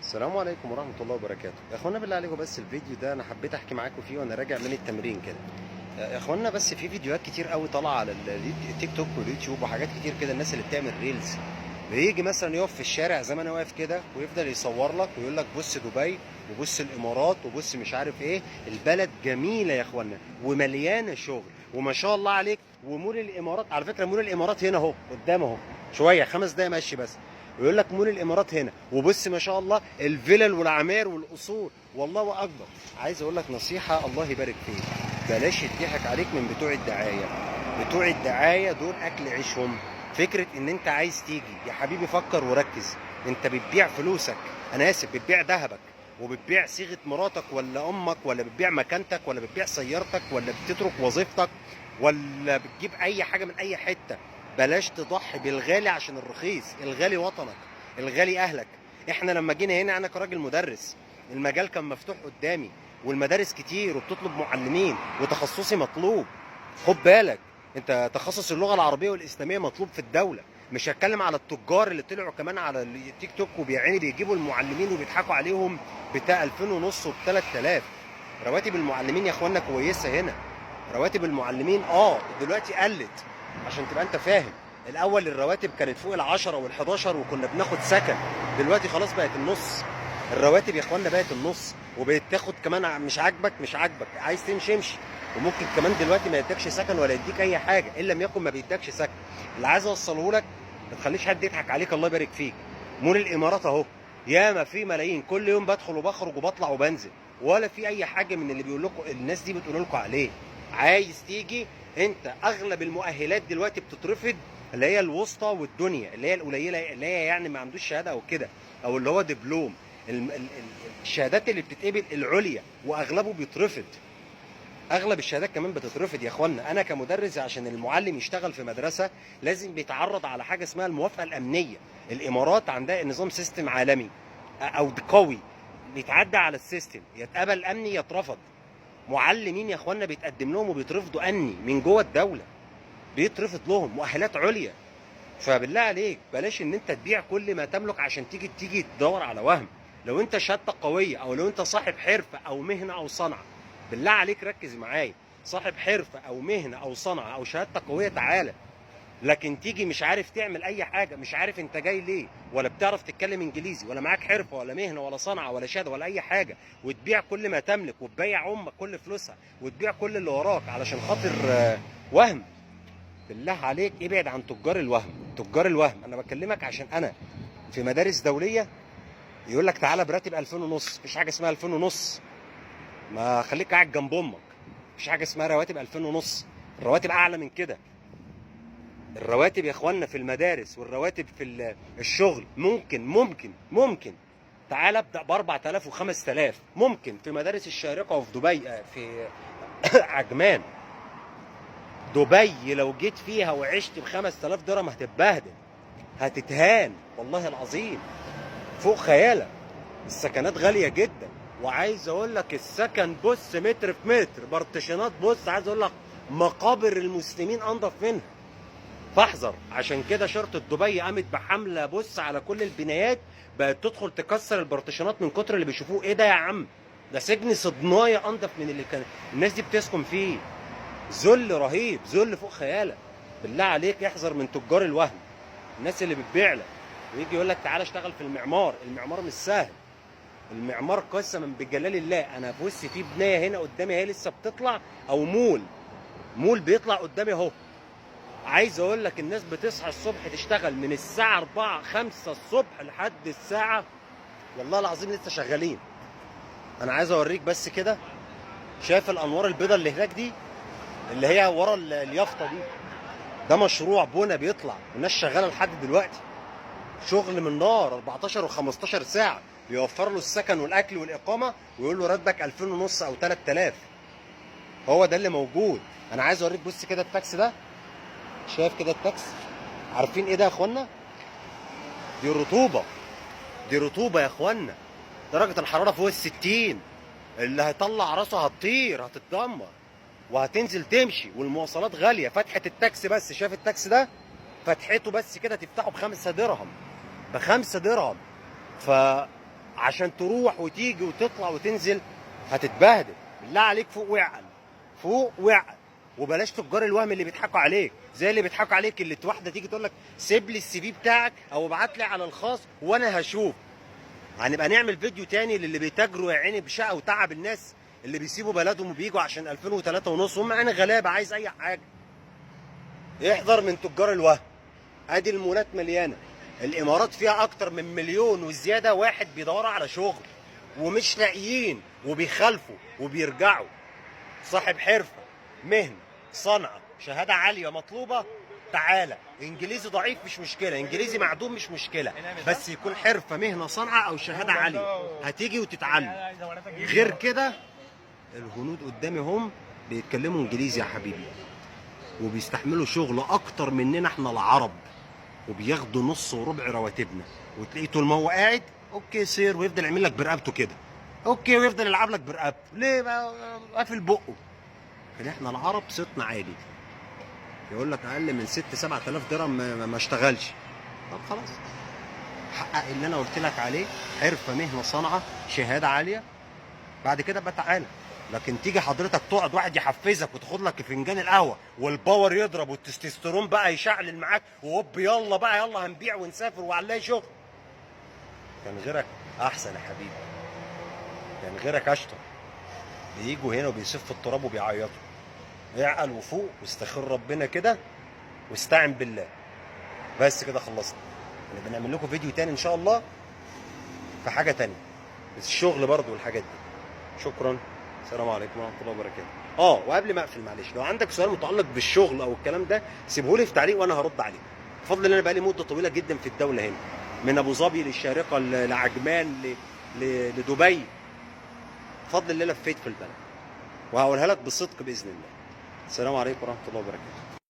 السلام عليكم ورحمة الله وبركاته. يا اخوانا بالله عليكم، بس الفيديو ده انا حبيت احكي معاكم فيه وانا راجع من التمرين كده. يا اخوانا بس في فيديوهات كتير قوي طالعة على التيك توك واليوتيوب وحاجات كتير كده. الناس اللي بتعمل reels بيجي مثلا يقف في الشارع زي ما انا واقف كده ويفضل يصور لك ويقول لك بص دبي وبص الامارات وبص مش عارف ايه. البلد جميلة يا اخوانا ومليانة شغل وما شاء الله عليك. ومول الامارات على فكرة، مول الامارات هنا اهو قدام اهو، شوية 5 دقايق ماشي بس. ويقول لك مول الامارات هنا، وبص ما شاء الله الفلل والعماير والقصور، والله اكبر. عايز اقول لك نصيحة الله يبارك فيك، بلاش يضحك عليك من بتوع الدعايه. بتوع الدعاية دول اكل عيشهم. فكرة ان انت عايز تيجي يا حبيبي فكر وركز. انت بتبيع فلوسك، انا اسف، بتبيع ذهبك وبتبيع صيغة مراتك ولا امك، ولا بتبيع مكانتك، ولا بتبيع سيارتك، ولا بتترك وظيفتك، ولا بتجيب اي حاجة من اي حته. بلاش تضحي بالغالي عشان الرخيص. الغالي وطنك، الغالي اهلك. احنا لما جينا هنا، انا كراجل مدرس، المجال كان مفتوح قدامي والمدارس كتير وبتطلب معلمين وتخصصي مطلوب. خد بالك انت، تخصص اللغة العربية والاسلامية مطلوب في الدوله. مش هتكلم على التجار اللي طلعوا كمان على التيك توك وبيعيني بيجيبوا المعلمين وبيضحكوا عليهم بتاع 2000 ونص وب 3000. رواتب المعلمين يا اخوانا كويسة هنا. رواتب المعلمين دلوقتي قلت عشان تبقى انت فاهم. الاول الرواتب كانت فوق ال10 وال11 وكنا بناخد سكن. دلوقتي خلاص بقت النص. الرواتب يا اخوانا بقت النص، وبقت تاخد كمان مش عاجبك مش عاجبك، عايز تمشي امشي. وممكن كمان دلوقتي ما يدكش سكن ولا يديك اي حاجه، ان لم يكن ما بيدكش سكن. اللي عايز اوصله لك، ما تخليش حد يضحك عليك الله يبارك فيك. مول الامارات اهو، ياما في ملايين، كل يوم بدخل وبخرج وبطلع وبنزل، ولا في اي حاجة من اللي بيقول لكم الناس دي بتقول لكم عليه. عايز تيجي انت، اغلب المؤهلات دلوقتي بتترفض، اللي هي الوسطى والدنيا، اللي هي القليله، اللي هي يعني ما عندوش شهادة او كده، او اللي هو دبلوم. الشهادات اللي بتتقبل العليا، واغلبه بيترفض. اغلب الشهادات كمان بتترفض يا اخوانا. انا كمدرس، عشان المعلم يشتغل في مدرسه لازم بيتعرض على حاجة اسمها الموافقة الامنيه. الامارات عندها نظام system عالمي او قوي، بيتعدى على ال system، يتقبل امني يترفض. معلمين يا اخوانا بيتقدم لهم وبيترفضوا امني من جوه الدوله، بيترفض لهم مؤهلات عليا. فبالله عليك بلاش ان انت تبيع كل ما تملك عشان تيجي تدور على وهم. لو انت شهادتك قويه، او لو انت صاحب حرفه او مهنة او صنعه، بالله عليك ركز معايا، صاحب حرفه او مهنة او صنعه او شهادتك قويه، تعالى. لكن تيجي مش عارف تعمل اي حاجه، مش عارف انت جاي ليه، ولا بتعرف تتكلم انجليزي، ولا معاك حرفه ولا مهنة ولا صنعه ولا شهادة ولا اي حاجه، وتبيع كل ما تملك وتبيع امك كل فلوسها وتبيع كل اللي وراك علشان خاطر وهم. بالله عليك ابعد عن تجار الوهم. تجار الوهم، انا بكلمك عشان انا في مدارس دوليه. يقول لك تعالى براتب 2000 ونص، مفيش حاجة اسمها 2000 ونص، ما خليك قاعد جنب امك. مفيش حاجة اسمها رواتب 2000 ونص، الرواتب اعلى من كده. الرواتب يا اخوانا في المدارس والرواتب في الشغل ممكن ممكن ممكن تعالى ابدا ب 4000 و5000 ممكن في مدارس الشارقة وفي دبي، في عجمان. دبي لو جيت فيها وعشت ب 5000 درهم هتتبهدل، هتتهان والله العظيم فوق خيالك. السكنات غالية جدا، وعايز اقول لك السكن بص متر في متر بارتيشنات، بص عايز اقول لك مقابر المسلمين انضف منها. فاحذر. عشان كده شرطة دبي قامت بحملة بص على كل البنايات، بقت تدخل تكسر البارتيشنات من كتر اللي بيشوفوه. ايه ده يا عم؟ ده سجن صدناية انضف من اللي كان الناس دي بتسكن فيه. ذل رهيب، ذل فوق خيالك. بالله عليك احذر من تجار الوهم، الناس اللي بتبيع لك ويجي يقول لك تعالى اشتغل في المعمار. المعمار مش سهل، المعمار قسما بجلال الله. انا بص في بناية هنا قدامي هي لسه بتطلع، او مول، مول بيطلع قدامي اهو. عايز اقول لك الناس بتصحى الصبح تشتغل من الساعة 4 5 الصبح لحد الساعة والله العظيم لسه شغالين. انا عايز اوريك بس كده، شايف الانوار البيضاء اللي هناك دي اللي هي ورا اليافطه دي؟ ده مشروع بنا بيطلع والناس شغالة لحد دلوقتي، شغل من نار 14 و15 ساعه. بيوفر له السكن والاكل والاقامة ويقول له راتبك 2000 ونص او 3000. هو ده اللي موجود. انا عايز اوريك بص كده التاكسي ده، شايف كده التاكس؟ عارفين ايه ده يا اخوانا؟ دي الرطوبة، دي رطوبة يا اخوانا. درجه الحرارة فوق ال60، اللي هيطلع راسه هتطير، هتتدمر وهتنزل تمشي. والمواصلات غالية. فتحه التاكسي بس، شايف التاكسي ده؟ فتحته بس كده تفتحه ب5 درهم، ب5 درهم. ف عشان تروح وتيجي وتطلع وتنزل هتتبهدل. بالله عليك فوق واعقل، فوق واعقل، وبلاش تجار الوهم اللي بيضحكوا عليك، زي اللي بيضحكوا عليك اللي واحدة تيجي تقول لك سيب لي ال CV بتاعك او ابعت لي على الخاص وانا هشوف. هنبقى نعمل فيديو تاني للي بيتاجروا يا عيني بشقه وتعب الناس اللي بيسيبوا بلدهم وبيجوا عشان 2003 ونص، هم عيني غلابة عايز اي حاجة. احذر من تجار الوهم. ادي المولات مليانة، الامارات فيها اكتر من مليون وزيادة واحد بيدوروا على شغل ومش لاقيين، وبيخالفوا وبيرجعوا. صاحب حرفه، مهنة، صنعه، شهادة عالية مطلوبه، تعالى. انجليزي ضعيف مش مشكلة، انجليزي معدوم مش مشكلة، بس يكون حرفه، مهنة، صنعه او شهادة عالية، هتيجي وتتعلم. غير كده الهنود قدامي هم بيتكلموا انجليزي يا حبيبي، وبيستحملوا شغل اكتر مننا احنا العرب، وبياخدوا نص وربع رواتبنا. وتلاقيه طول ما هو قاعد okay sir، ويفضل يعمل لك برقبته كده okay، ويفضل يلعب لك برقبته. ليه بقى قافل بقه؟ لكن احنا العرب صوتنا عالي، يقول لك اقل من 6 7000 درهم ما اشتغلش. طب خلاص، حقق اللي انا قلت لك عليه، حرفه، مهنة، صنعه، شهادة عالية، بعد كده بقى تعالى. لكن تيجي حضرتك تقعد واحد يحفزك وتاخد لك فنجان القهوة وال power يضرب والتستوستيرون بقى يشعلل معاك، وهوب يلا بقى يلا هنبيع ونسافر وهنلاقي شغل. كان غيرك احسن يا حبيبي، كان غيرك اشطر. بيجوا هنا وبيسفوا التراب وبيعيطوا. اعقل وفوق واستخير ربنا كده واستعن بالله. بس كده خلصنا. انا بنعمل لكم فيديو تاني ان شاء الله في حاجة تانية، بس الشغل برضو والحاجات دي. شكرا، السلام عليكم ورحمة الله وبركاته. وقبل ما اقفل معلش، لو عندك سؤال متعلق بالشغل او الكلام ده سيبهولي في تعليق وانا هرد عليك. بفضل ان انا بقالي مده طويلة جدا في الدولة هنا، من ابو ظبي للشارقه لعجمان لدبي، بفضل الله لفيت في البلد، وهقولها لك بصدق باذن الله. السلام عليكم ورحمة الله وبركاته.